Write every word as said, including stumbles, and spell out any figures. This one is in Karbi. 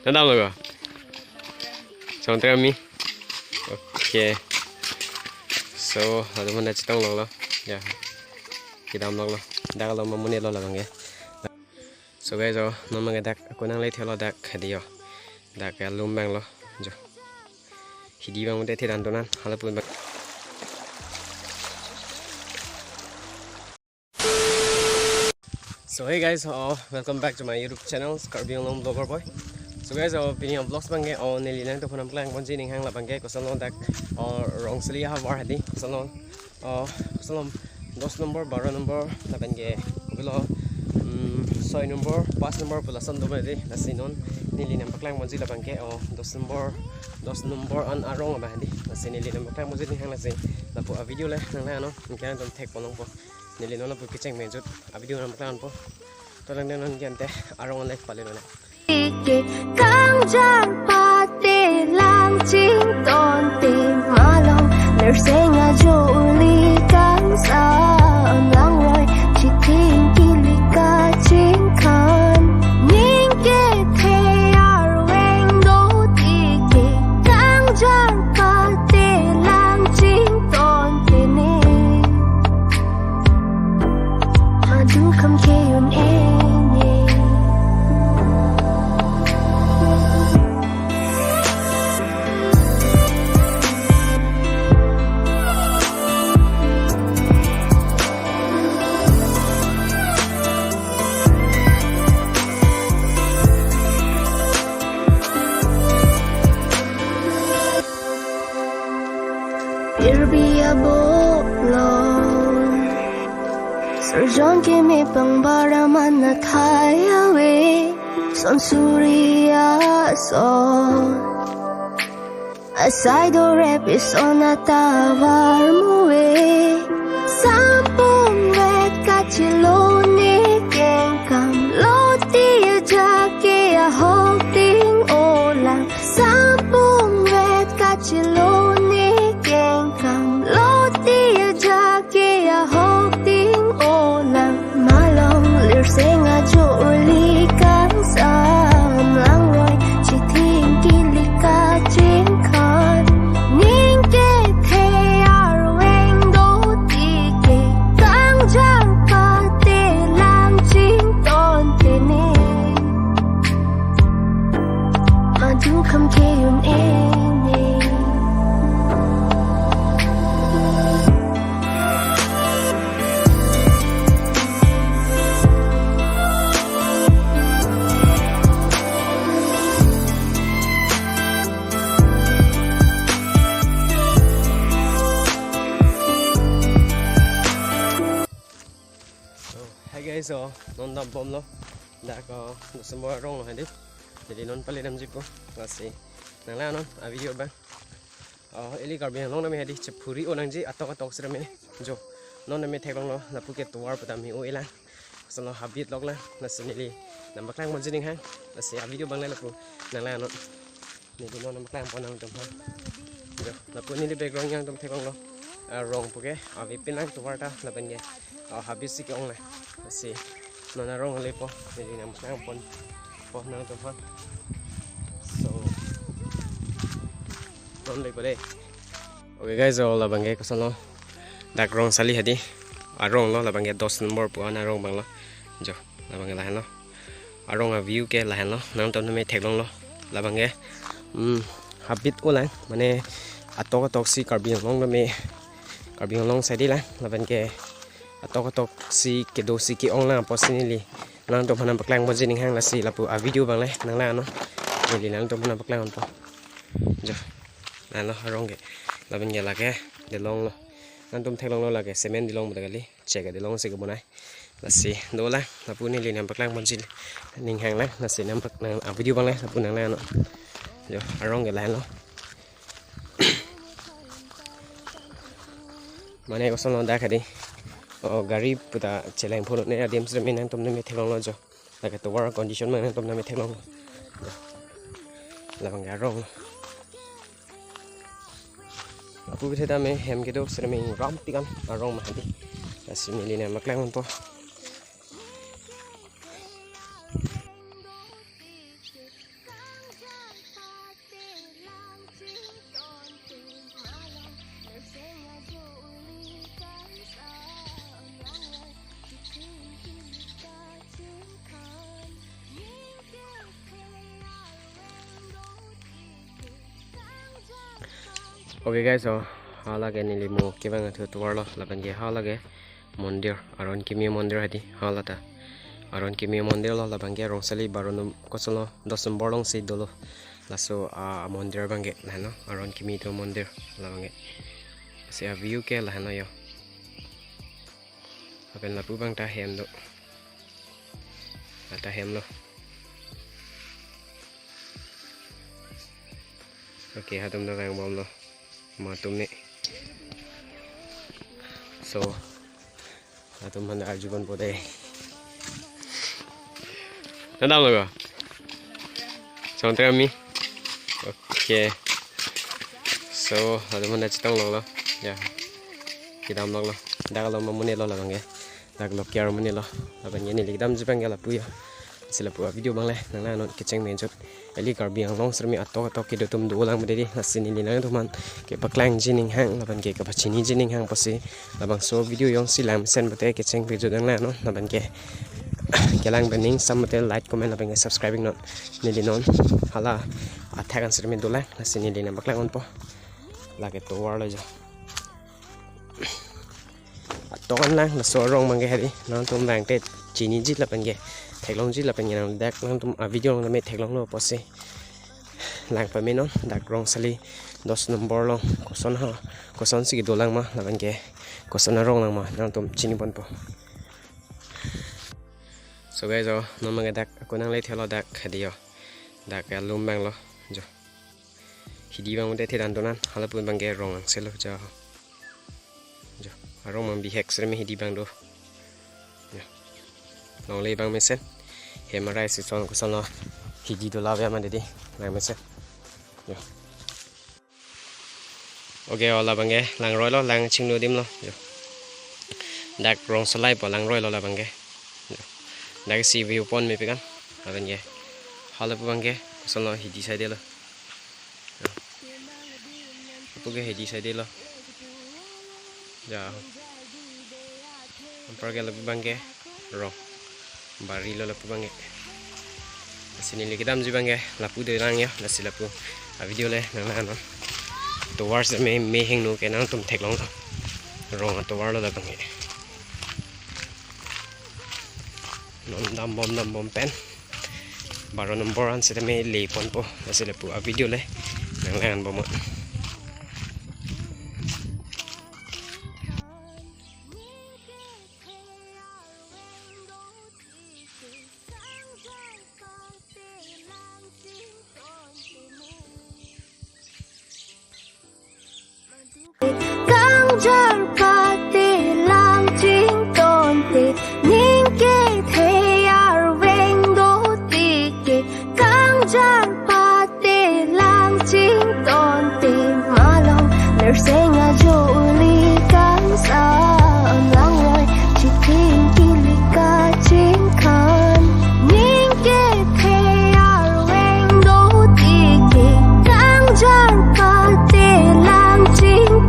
Kedam lo ko? Samantha kami. Okay. So, atum aphan chetong longlo. Ya. Kedam longlo. Dak lo mamune lo labang ke. So guys, oh, non abang ke dak ako nangle thelo dak hadi yo. Dak alum abang lo. Jo. Hidi abang mute thedan tunan. Hala pun abang. So hey guys, uh, welcome back to my YouTube channel, Karbi Anglong Vlogger Boy. So guys, uh, pini a-vlogs abang ke, uh, neli nangtum aphan nangpaklang ponji aning hang labang ke, kosonlo dak, uh, Rongsali ahavar hadi, kosonlo, uh, kosonlo dos number, baro number, lapen ke, kopilo, um, soi number, pas number, pu lason do hadi, lasi non, neli nangpaklang ponji labang ke, uh, dos number, dos number an arong abang hadi, lasi neli nangpaklang ponji aning hang lasi, lapu a-video le, nanglang non, nangke nangtum thek pon longpo. Neli non lapu kecheng mejut a-video nangpaklang ponpo. To lang non ke ante arong an le pale non. Ke kangjar pate lang chington te malong lerseng ajo li kangsam langroi chithing kili kachingkhan ning kethe arveng do ti ke kangjar pate lang chington te ne. Madu kam ke un ene. Irbi abok lo. Surjon keme pang baraman na thai ave. Son suri ason. Asai do rep ison atavar muve. Sampung vet kachilo ne kengkam. Loti aja ke ahok ting olang. Sampung vet kachilo ne kengkam. Loti aja ke ahok ting olang. Malong lirseng ajo li kangsam langroi. Chithing kili kachingkhan. Ning kethe arveng do ti ke kangjar pate lang chington te ne. Madu kam ke un ene. So, hi guys, so, non dambomlo. Dak, uh, December arong lo hadi. Jadi non pale damji po. Lasi nanglang non a-video abang. Uh, ili Karbi Anglong nami hadi chephuri o nangji atok atok sirame. Jo. Non nami theklonglo lapu ke tovar pu tame o ilang. Kosonlo habit lok lang. Lasi neli nangpaklang ponji aning hang. Lasi a-video abang le lapu nanglang non. Neli non nangpaklang pon nangtum aphan. Jo, lapu neli background nangtum theklonglo. Arong pu ke, avepin lang tovar ta lapen ke. Ah, habit si ke-ong le. Lasi non arong lepo, neli nangpaklang ponpo nangtum aphan. So, non lepo dei. Okay guys, so labang ke kosonlo. Dak Rongsali hadi. Arong lo labang ke dos number pu an arong abang lo. Jo, labang ke lahenlo. Arong a-view ke lahenlo, nangtum tame theklonglo. Labang ke, hmm, habit o lang, mane atok atok si Karbi Anglong tame, Karbi Anglong side lang, lapen ke atok atok si kedo si ke-ong lang apotsi neli nangtum aphan nangpaklang ponji aning hang lasi lapu a-video abang le nanglang non. Neli nangtum aphan nangpaklang ponpo. Jo, lahenlo arong ke, lapen ke lake delong lo. Nangtum theklonglo lake cement delong pu ta kali. Chek adelong si kebonai. Lasi dolang, lapu neli nangpaklang ponji aning hang lang, lasi nangpaklang a-video abang le, lapu nanglang non. Jo, arong ke lahenlo. Mane kosonlo dak hadi. Oh, gari pu ta cheleng phonone adim sirame nangtum tame theklonglo jo. Lake tovar condition abang nangtum tame theklonglo. Jo. Labang ke arong. Lapu kethe tame hem kedo sirame ingram pikan arong ma hadi. Lasi neli nangpaklang ponpo. Okay guys, so hala ke neli mo kevang athu tovar lo, lapen ke hala ke mondir, Aron Kimi mondir hadi, hala ta Aron Kimi mondir lo, lapen ke Rongsali baro num kosonlo, dos number along si dolo. Laso a mondir abang ke lahenlo, Aron Kimi atum mondir labang ke. Si a view ke lahenlo yo. Lapen lapu abang ta hem do. Ata hem lo. Okay, hatum ta vang bom lo. Matum ni. So, hatum han arju ponpo dei. Nadam lo ko? Song tera mi. Okay. So, hatum han chetong lo lo. Ya. Kedam lo lo. Dak lo mamune lo labang ke. Dak lo kiar mane lo. Lapen ke neli kedamji abang ke lapu ya. Si lapu a video abang le nanglang non, kecheng mejut. Eli Karbi Anglong sirmi atok atok kedo atum dolang mede di. Lasi neli nangtum aphan kepaklangji ning hang lapen ke kapachiniji ning hang pusi labangso video jongsi lang mesen pute kecheng mejut nanglang non. Lapen ke kelang pen ning sam pute like, comment lapen ke subscribing non. Neli non hala athak an sirmi dolang. Lasi neli nangpaklang ponpo. Lake tovar lo jo. Atok an lang, laso arong abang ke hadi nangtum vang te chiniji lapen ke theklongji lapen ke nang dak nangtum a video along tame theklong lo pusi lang pame non. Dak Rongsali dos number along koson ha, koson si kedolang ma lapen ke koson arong lang ma nangtum chini ponpo. So guys, oh, non abang ke dak ako nangle thelo dak hadi yo. Dak alum abang lo jo. Hidi abang mate thedan donan, halapu abang ke rong angse lo jo. Jo, arong mang bihek sirmi hidi abang do. Jo. Longle abang mesen. Hem arai si son koson lo hidi do lave aman didi. Lang mesen. Jo. Okay, oh, labang ke langroi lo, lang chingno adim lo. Jo. Dak Rongsalai pu langroi lo labang ke. Jo. Dak si view point me pikan. Lapen ke halapu abang ke koson lo hidi side lo. Lapu ke hidi side lo. Ja. Anpar ke lapu abang ke rong bari lo lapu abang ke. Lasi neli kedamji abang ke lapu dolang ya, lasi lapu a video le nanglang non. Tovar si me, me hingno ke nangtum theklong lo. Rong atovar lo labang ke. Non dam bom dam bom pen baro number an seta me le ponpo, lasi lapu a video le nanglang bom.